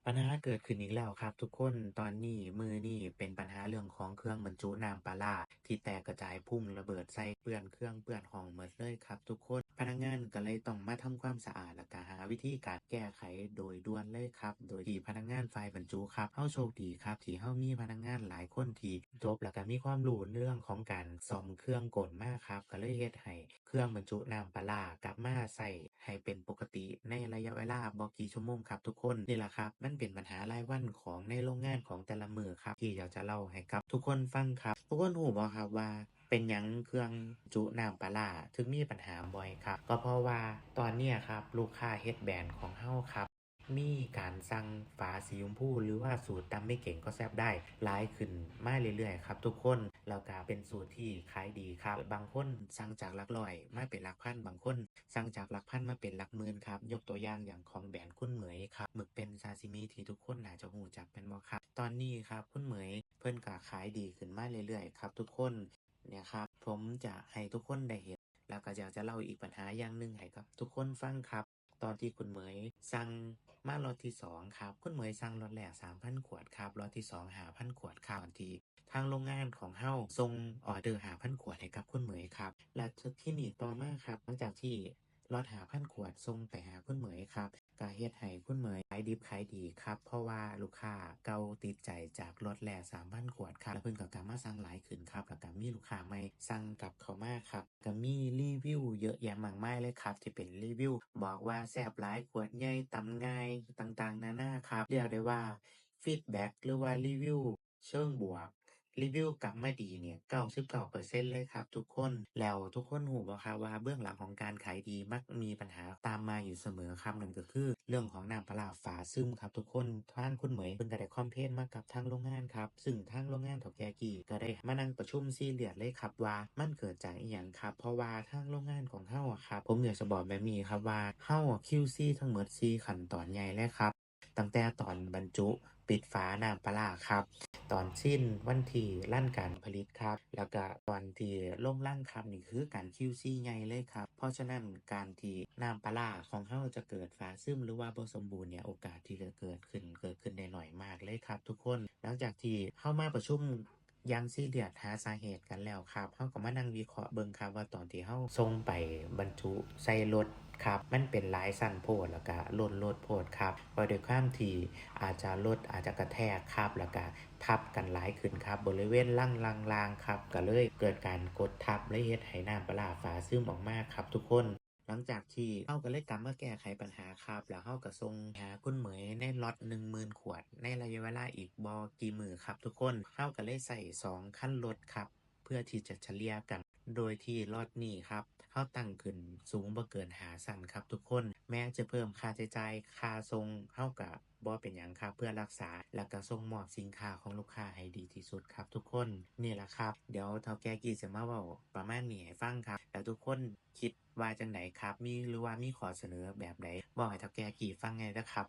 ປັນຫາເກີດຂຶ້ນອີກແລ້ວຄັບທຸກຄົນ. ຕອນນີ້ ມື້ນີ້ເປັນປັນຫາເລື່ອງຂອງເຄື່ອງບັນຈຸນ້ຳປາຫຼ້າ ທີ່ແຕກກະຈາຍພຸ່ງລະເບີດໃສ່ ເປື້ອນເຄື່ອງເປື້ອນຫ້ອງໝົດເລີຍຄັບທຸກຄົນ. ພະນັກງານກະເລີຍຕ້ອງມາທຳຄວາມສະອາດ ແລະກະຫາວິທີການແກ້ໄຂໂດຍດ່ວນເລີຍຄັບ ໂດຍທີ່ພະນັກງານຝ່າຍບັນຈຸຄັບ ເຮົາໂຊກດີຄັບ ທີ່ເຮົາມີພະນັກງານຫຼາຍຄົນທີ່ຈົບ ແລະກະມີຄວາມຮູ້ເລື່ອງຂອງການສ້ອມເຄື່ອງກົນມາຄັບ ກະເລີຍເຮັດໃຫ້ເຄື່ອງບັນຈຸນ້ຳປາຫຼ້າກັບມາໃຊ້ໃຫ້ເປັນປົກກະຕິ ໃນໄລຍະເວລາບໍ່ກີ່ຊົ່ວໂມງຄັບທຸກຄົນ. ນີ້ລະຄັບ ມັນເປັນບັນຫາລາຍວັນຂອງໃນໂລງງານຂອງແຕ່ລະມື້ຄັບ ທີ່ຢາກຈະເລົ່າໃຫ້ກັບທຸກຄົນຟັງຄັບ. ທຸກຄົນຮູ້ບໍ່ຄັບວ່າ ເປັນຫຍັງເຄື່ອງຈຸນ້ຳປາຫຼ້າເຖິງມີບັນຫາບ່ອຍຄັບ? ກໍເພາະວ່າຕອນເນີ້ຍຄັບ ລູກຄ້າເຮັດແບຣນຂອງເຮົາຄັບ ມີການສັ່ງຝາສີຊົມພູ ຫຼືວ່າສູດຕຳເມັກເກັງກໍແຊບໄດ້ ຫຼາຍຂຶ້ນມາເລື້ອຍໆຄັບທຸກຄົນ. ແລ້ວກະເປັນສູດທີ່ຂາຍດີຄັບ. ບາງຄົນສັ່ງຈາກຫຼັກຮ້ອຍມາເປັນຫຼັກພັນ, ບາງຄົນສັ່ງຈາກຫຼັກພັນມາເປັນຫຼັກໝື່ນຄັບ. ຍົກຕົວຢ່າງຢ່າງຂອງແບຣນຄຸນເໝີຍຄັບ ໝຶກເປັນຊາຊິມິທີ່ທຸກຄົນໜ້າຈະຮູ້ຈັກແມ່ນບໍ່ຄັບ? ຕອນນີ້ຄັບ ຄຸນເໝີຍເພິ່ນກະຂາຍດີຂຶ້ນມາເລື້ອຍໆຄັບທຸກຄົນ. ເນຍຄັບ ຜົມຈະໃຫ້ທຸກຄົນໄດ້ເຫັນ ແລ້ວກະຢາກຈະເລົ່າອີກປັນຫາຢ່າງໜຶ່ງໃຫ້ກັບທຸກຄົນຟັງຄັບ. ຕອນທີ່ຄຸນເໝີຍສັ່ງມາລັອດທີສອງຄັບ ຄຸນເໝີຍສັ່ງລັອດແລກສາມພັນຂວດຄັບ ລັອດທີສອງຫ້າພັນຂວດຄັບ ຕອນທີ່ທາງໂລງງານຂອງເຮົາສົ່ງອໍເດີຫ້າພັນຂວດໃຫ້ກັບຄຸນເໝີຍຄັບ. ແລະທີນີ້ຕໍ່ມາຄັບ ຫຼັງຈາກທີ່ລັອດຫ້າພັນຂວດສົ່ງໄປຫາຄຸນເໝີຍຄັບ ກະເຮັດໃຫ້ຄຸນເໝີຍຂາຍດິບຂາຍດີຄັບ ເພາະວ່າລູກຄ້າເກົ່າຕິດໃຈຈາກລັອດແລກສາມພັນຂວດຄັບ ແລ້ວເພິ່ນກະກັບມາສັ່ງຫຼາຍຂຶ້ນຄັບ ແລ້ວກະມີລູກຄ້າໃໝ່ສັ່ງກັບເຂົ້າມາຄັບ. ກະມີຣີວິວເຍອະແຍະມາກມາຍເລີຍຄັບ ທີ່ເປັນຣີວິວບອກວ່າແຊບຫຼາຍ, ຂວດໃຫຍ່, ຕຳງ່າຍ ຕ່າງໆນານາຄັບ. ຮຽກໄດ້ວ່າຟີດແບັກ ຫຼືວ່າຣີວິວເຊີງບວກ ຣີວິວກັບມາດີເນຍ ເກົ້າສິບເກົ້າເປີເຊັນເລີຍຄັບທຸກຄົນ. ແລ້ວທຸກຄົນຮູ້ບໍ່ຄັບວ່າເບື້ອງຫຼັງຂອງການຂາຍດີມັກມີບັນຫາຕາມມາຢູ່ສະເໝີຄັບ? ນັ້ນກະຄືເລື່ອງຂອງນ້ຳປາຫຼ້າຝາຊຶມຄັບທຸກຄົນ. ທາງຄຸນເໝີຍເພິ່ນກະໄດ້ຄອມເພນມາກັບທາງໂລງງານຄັບ ຊຶ່ງທາງໂລງງານເຖົ້າແກ່ກີ້ກະໄດ້ມານັ່ງປະຊຸມຊີຣຽສເລີຍຄັບວ່າມັນເກີດຈາກອີ່ຫຍັງຄັບ ເພາະວ່າທາງໂລງງານຂອງເຮົາຄັບ ຜົມຢາກຈະບອກແບບນີ້ຄັບວ່າ ເຮົາຄິວຊີທັງໝົດສີ່ຂັ້ນຕອນໃຫຍ່ເລີຍຄັບ ຕັ້ງແຕ່ຕອນບັນຈຸ, ປິດຝານ້ຳປາຫຼ້າຄັບ, ຕອນຊີນວັນທີ, ລັນການຜະລິດຄັບ ແລ້ວກະຕອນທີ່ລົງລັງຄັບ ນີ້ຄືການຄິວຊີໃຫຍ່ເລີຍຄັບ. ເພາະສະນັ້ນ ການທີ່ນ້ຳປາຫຼ້າຂອງເຮົາຈະເກີດຝາຊຶມ ຫຼືວ່າບໍ່ສົມບູນເນຍ ໂອກາດທີ່ຈະເກີດຂຶ້ນ ເກີດຂຶ້ນໄດ້ໜ້ອຍມາກເລີຍຄັບທຸກຄົນ. ຫຼັງຈາກທີ່ເຮົາມາປະຊຸມ ຢ່າງຊີຣຽສຫາສາເຫດກັນແລ້ວຄັບ ເຮົາກະມານັ່ງວິເຄາະເບິ່ງຄັບວ່າຕອນທີ່ເຮົາສົ່ງໄປບັນຈຸໃສ່ລົດຄັບ ມັນເປັນຫຼາຍຊັ້ນໂພດ ແລ້ວກະລົ້ນລົດໂພດຄັບ ເພາະດ້ວຍຄວາມທີ່ອາດຈະລົດອາດຈະກະແທກຄັບ ແລ້ວກະທັບກັນຫຼາຍຂຶ້ນຄັບ ບໍລິເວນລັງລ່າງໆຄັບ ກະເລີຍເກີດການກົດທັບ ເລີຍເຮັດໃຫ້ນ້ຳປາຫຼ້າຝາຊຶມອອກມາຄັບທຸກຄົນ. ຫຼັງຈາກທີ່ເຮົາກະເລີຍກັບມາແກ້ໄຂບັນຫາຄັບ ແລ້ວເຮົາກະສົ່ງຫາຄຸນເໝີຍໃນລັອດໜຶ່ງໝື່ນຂວດ ໃນໄລຍະເວລາອີກບໍ່ກີ່ມື້ຄັບທຸກຄົນ. ເຮົາກະເລີຍໃຊ້ສອງຄັນລົດຄັບ ເພື່ອທີ່ຈະສະເລ່ຍກັນ ໂດຍທີ່ລັອດນີ້ຄັບ ເຮົາຕັ້ງຂຶ້ນສູງບໍ່ເກີນຫ້າຊັ້ນຄັບທຸກຄົນ. ແມ້ຈະເພີ່ມຄ່າໃຊ້ຈ່າຍຄ່າສົ່ງ ເຮົາກະບໍ່ເປັນຫຍັງຄັບ ເພື່ອຮັກສາ ແລ້ວກະສົ່ງມອບສິນຄ້າຂອງລູກຄ້າໃຫ້ດີທີ່ສຸດຄັບທຸກຄົນ. ນີ້ລະຄັບ ດຽວເຖົ້າແກ່ກີ້ຈະມາເວົ້າປະມານນີ້ໃຫ້ຟັງຄັບ ແລ້ວທຸກຄົນຄິດ ວ່າຈັ່ງໃດຄັບ? ມີ ຫຼືວ່າມີຂໍ້ສະເໜີແບບໃດ ເວົ້າໃຫ້ເຖົ້າແກ່ກີ້ຟັງແດ່ເດີຄັບ.